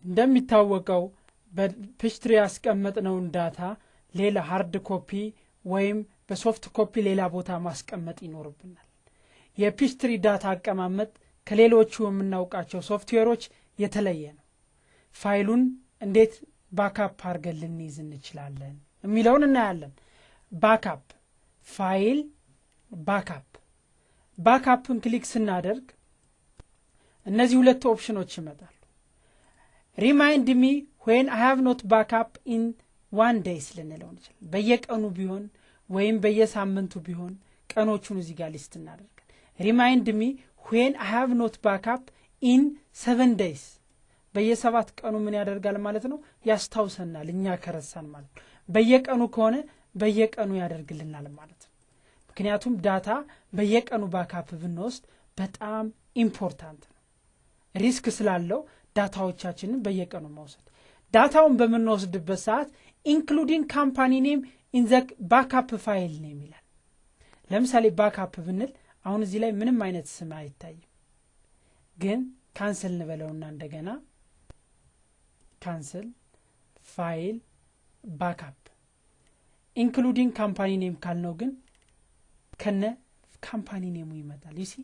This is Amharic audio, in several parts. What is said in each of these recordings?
እንደሚታወቀው በ Peachtree ያስቀመጥነውን data ሌላ hard copy ወይም በ soft copy ሌላ ቦታ ማስቀመጥ ይኖርብናል። የ Peachtree data አቀማመጥ ከሌሎቹ የምናውቃቸው ሶፍትዌሮች የተለየ ነው። ፋይሉን እንዴት backup አድርገን ልንይዝ እንችላለን የሚለውን እናያለን። Backup፣ file፣ backup። Backup ን click ስናደርግ እነዚህ ሁለት ኦፕሽኖች ይመጣሉ። Remind me when I have not backup in one days ልንለው እንችላለን። በየቀኑ ቢሆን ወይም በየሳምንቱ ቢሆን ቀኖቹን እዚህ ጋር list እናደርጋለን። Remind me when I have not backup in 7 days፣ በየ7 ቀኑ ምን ያደርጋል ማለት ነው? ያስታውሰናል፣ እኛ ከረሳን ማለት ነው። በየቀኑ ከሆነ በየቀኑ ያደርግልናል ማለት ነው። ምክንያቱም data በየቀኑ backup ብንወስድ በጣም important ነው። Risk ስላለው data ዎቻችንን በየቀኑ መውሰድ። Data ውን በምንወስድበት ሰዓት including company name in the backup file name ይላል። ለምሳሌ backup ብንል አሁን እዚህ ላይ ምንም አይነት ስም አይታይም። ግን cancel እንበለውና እንደገና cancel፣ file፣ backup፣ including company name ካልነው ግን ከነ company name ኡ ይመጣል። You see፣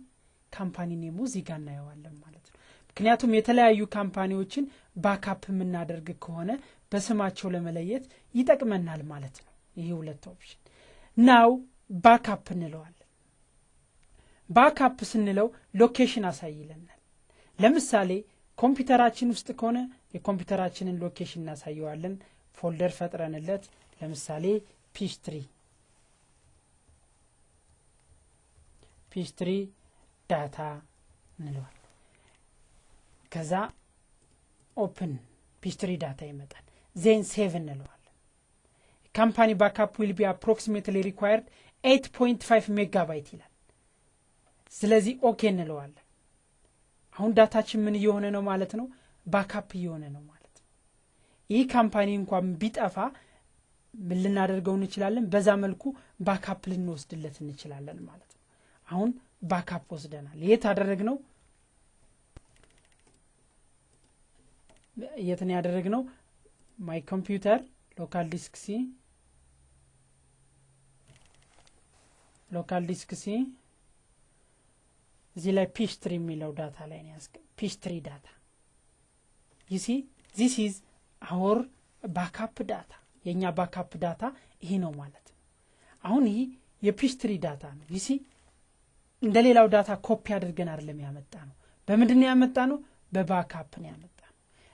company name ኡ እዚህ ጋር እናየዋለን ማለት ነው። ምክንያቱም የተለያዩ company ዎችን backup የምናደርግ ከሆነ በስማቸው ለመለየት ይጠቅመናል ማለት ነው። ይህ ሁለት option። Now backup እንለዋለን። Backup ስንለው location አሳይለናል። ለምሳሌ ኮምፒውተራችን ውስጥ ከሆነ የኮምፒውተራችንን location እናሳየዋለን። Folder ፈጥረንለት ለምሳሌ Peachtree data እንለዋል። ከዛ open፣ Peachtree data ይመጣል። Then save እንለዋለን። Company backup will be approximately required 8.5 ሜጋባይት ይላል። ስለዚህ okay እንለዋለን። አሁን data ችን ምን እየሆነ ነው ማለት ነው? Backup እየሆነ ነው ማለት ነው። ይህ company እንኳን ቢጠፋ ምን ልናደርገው እንችላለን? በዛ መልኩ backup ልንወስድለት እንችላለን ማለት ነው። አሁን backup ወስደናል። የት አደረግነው? የት ነው ያደረግነው? My computer፣ local disk C፣ local disk C፣ እዚህ ላይ Peachtree የሚለው data ላይ ነው ያስቀ Peachtree data። You see፣ this is our backup data። የእኛ backup data ይሄ ነው ማለት ነው። አሁን ይህ የ Peachtree data ነው። You see፣ እንደ ሌላው data copy አድርገን አይደለም ያመጣነው። በምንድን ነው ያመጣነው? በ backup ነው ያመጣነው።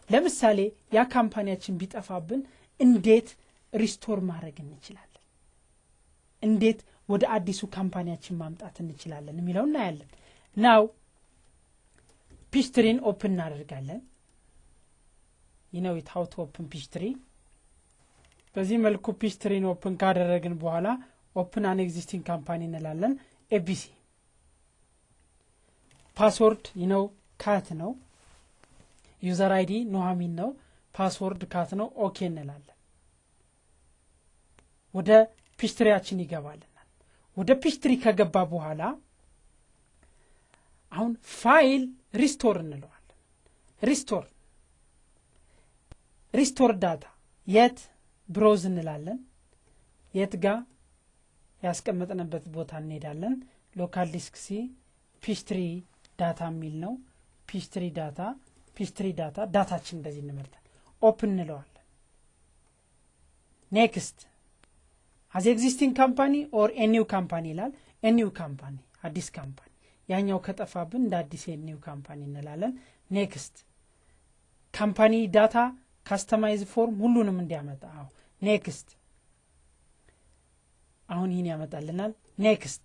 ለምሳሌ ያ company ያችን ቢጠፋብን እንዴት restore ማድረግ እንችላለን? እንዴት ወደ አዲሱ company ያችን ማምጣት እንችላለን የሚለው እናያለን። Now Peachtree ን open እናደርጋለን። You know it how to open Peachtree። በዚህ መልኩ Peachtree ን open ካደረግን በኋላ open an existing company እንላለን። ABC፣ password you know cat ነው። User ID ኖሃሚን ነው። Password cat ነው። Okay እንላለን። ወደ Peachtree ያችን ይገባልናል። ወደ Peachtree ከገባ በኋላ አሁን file፣ restore እንለዋለን። Restore data የት? Browse እንላለን። የት ጋ ያስቀመጥንበት ቦታ እንሄዳለን። Local disk C፣ Peachtree data የሚል ነው። Peachtree data፣ Peachtree data፣ data ችን እንደዚህ እንመርጣል። Open እንለዋለን። Next፣ as existing company or a new company ይላል። A new company፣ አዲስ company፣ ያኛው ከጠፋብን እንደ አዲስ new company እንላለን። Next፣ company data customize form ሁሉንም እንዲያመጣ፣ አዎ። Next፣ አሁን ይህን ያመጣልናል። Next፣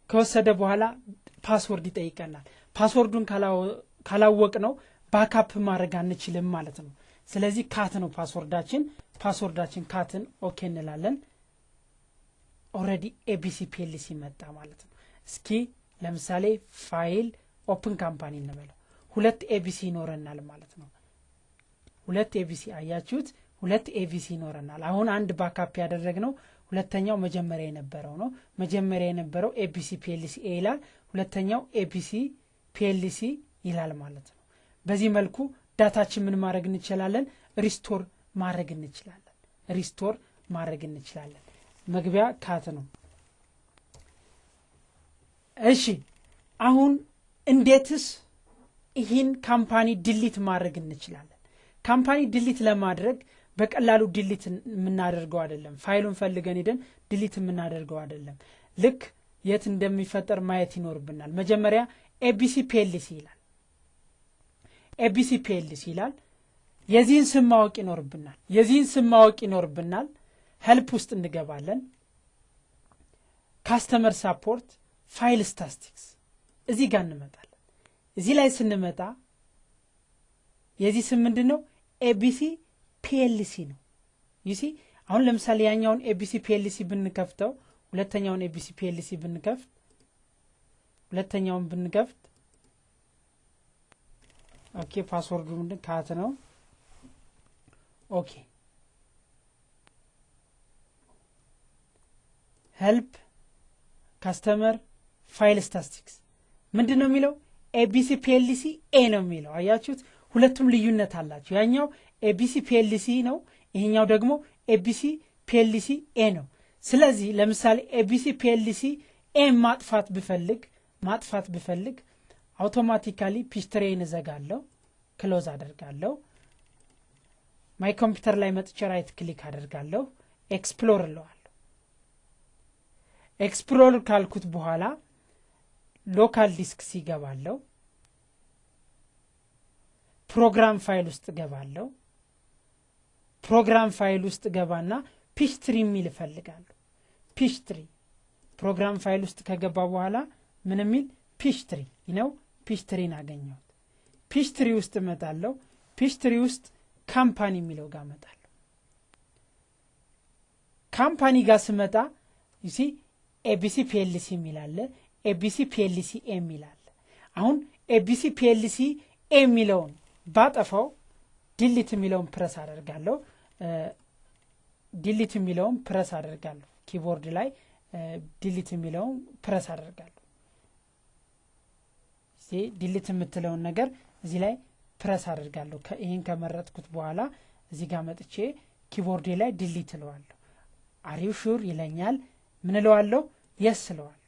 ከወሰደ በኋላ password ይጠይቀናል። Password ኡን ካላወቅነው backup ማድረግ አንችልም ማለት ነው። ስለዚህ cat ነው password ኣችን። Password ኣችን cat ን okay እንላለን። Already ABC PLC መጣ ማለት ነው። እስኪ ለምሳሌ file፣ open company እንበለው። ሁለት ABC ይኖረናል ማለት ነው። ሁለት ABC አያችሁት? ሁለት ABC ይኖረናል። አሁን አንድ backup ያደረግነው ሁለተኛው መጀመሪያ የነበረው ነው። መጀመሪያ የነበረው ABC PLC A ይላል፣ ሁለተኛው ABC PLC ይላል ማለት ነው። በዚህ መልኩ data ችን ምን ማድረግ እንችላለን? Restore ማድረግ እንችላለን። Restore ማድረግ እንችላለን። መግቢያ cat ነው። እሺ፣ አሁን እንዴትስ ይህን company delete ማድረግ እንችላለን? Company delete ለማድረግ በቀላሉ delete የምናደርገው አይደለም። ፋይሉን ፈልገን ሄደን delete የምናደርገው አይደለም። ልክ የት እንደሚፈጠር ማየት ይኖርብናል። መጀመሪያ ABC PLC ይላል። ABC PLC ይላል። የዚህን ስም ማወቅ ይኖርብናል። የዚህን ስም ማወቅ ይኖርብናል። Help ውስጥ እንገባለን። Customer support፣ file statistics እዚህ ጋር እንመጣለን። እዚህ ላይ ስንመጣ የዚህ ስም ምንድን ነው? ABC PLC ነው። You see፣ አሁን ለምሳሌ ያኛውን ABC PLC ብንከፍተው፣ ሁለተኛውን ABC PLC ብንከፍት፣ ሁለተኛውን ብንከፍት፣ okay፣ password ኡ ምንድን cat ነው። Okay፣ help፣ customer፣ file statistics ምንድን ነው የሚለው? ABC PLC A ነው የሚለው። አያችሁት? ሁለቱም ልዩነት አላቸው። ያኛው ABC PLC ነው፣ ይሄኛው ደግሞ ABC PLC A ነው። ስለዚህ ለምሳሌ ABC PLC A ማጥፋት ብፈልግ automatically Peachtree ን እዘጋለሁ፣ close አደርጋለሁ። My computer ላይ መጥቼ right click አደርጋለሁ፣ explore እለዋለሁ። Explore ካልኩት በኋላ local disk C እገባለሁ፣ program file ውስጥ እገባለሁ። Program file ውስጥ ገባና Peachtree የሚል እፈልጋለሁ። Peachtree program file ውስጥ ከገባ በኋላ ምን የሚል? Peachtree ነው። Peachtree ን አገኘሁት። Peachtree ውስጥ እመጣለሁ። Peachtree ውስጥ company የሚለው ጋር እመጣለሁ። Company ጋር ስመጣ you see ABC PLC የሚል አለ፣ ABC PLC A የሚል አለ። አሁን ABC PLC A የሚለውን ባጠፋው delete የሚለውን ፕረስ አደርጋለሁ። Delete የሚለውን ፕረስ አደርጋለሁ። Keyboard ላይ delete የሚለውን ፕረስ አደርጋለሁ። Delete የምትለውን ነገር እዚህ ላይ ፕረስ አደርጋለሁ። ይህን ከመረጥኩት በኋላ እዚህ ጋር መጥቼ keyboard ኤ ላይ delete እለዋለሁ። Are you sure ይለኛል። ምን እለዋለሁ? Yes እለዋለሁ።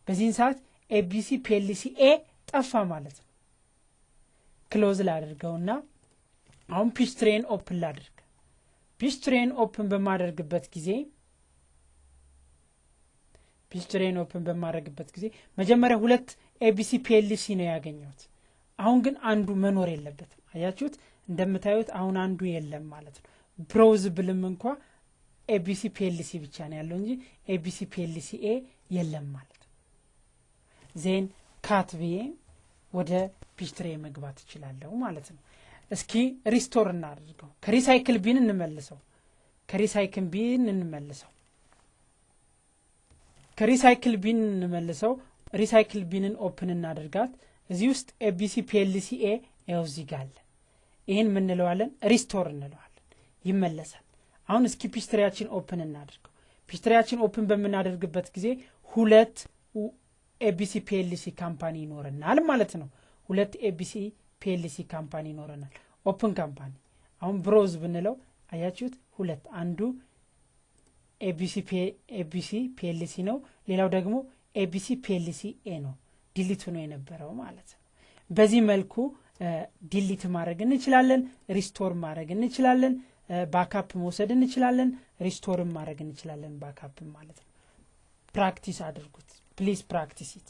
በዚህን ሰዓት ABC PLC A ጠፋ ማለት ነው። Close ላድርገውና አሁን Peachtree ን open ላድርግ። Peachtree ን open በማደርግበት ጊዜ፣ Peachtree ን open በማደርግበት ጊዜ መጀመሪያ ሁለት ABC PLC ነው ያገኘሁት። አሁን ግን አንዱ መኖር የለበትም። አያችሁት? እንደምታዩት አሁን አንዱ የለም ማለት ነው። Browse ብልም እንኳ ABC PLC ብቻ ነው ያለው እንጂ ABC PLC A የለም ማለት ነው። Then cat ብዬ ወደ Peachtree መግባት እችላለሁ ማለት ነው። እስኪ restore እናድርገው። ከ recycle bin እንመልሰው። ከ recycle bin እንመልሰው። ከ recycle bin እንመልሰው። Recycle bin ን open እናደርጋት። እዚህ ውስጥ ABC PLC A ያው እዚህ ጋር አለ። ይህን ምንለዋለን? Restore እንለዋለን። ይመለሳል። አሁን እስኪ Peachtree ያችን open እናድርገው። Peachtree ያችን open በምናደርግበት ጊዜ ሁለት ABC PLC company ይኖረናል ማለት ነው። ሁለት ABC PLC company ይኖረናል። Open company፣ አሁን browse ብንለው አያችሁት፣ ሁለት፣ አንዱ ABC PLC ነው፣ ሌላው ደግሞ ABC PLC A ነው። Delete ሆኖ የነበረው ማለት ነው። በዚህ መልኩ delete ማድረግ እንችላለን፣ restore ማድረግ እንችላለን፣ backup መውሰድ እንችላለን፣ restore ም ማድረግ እንችላለን፣ backup ማለት ነው። Practice አድርጉት please፣ practice it።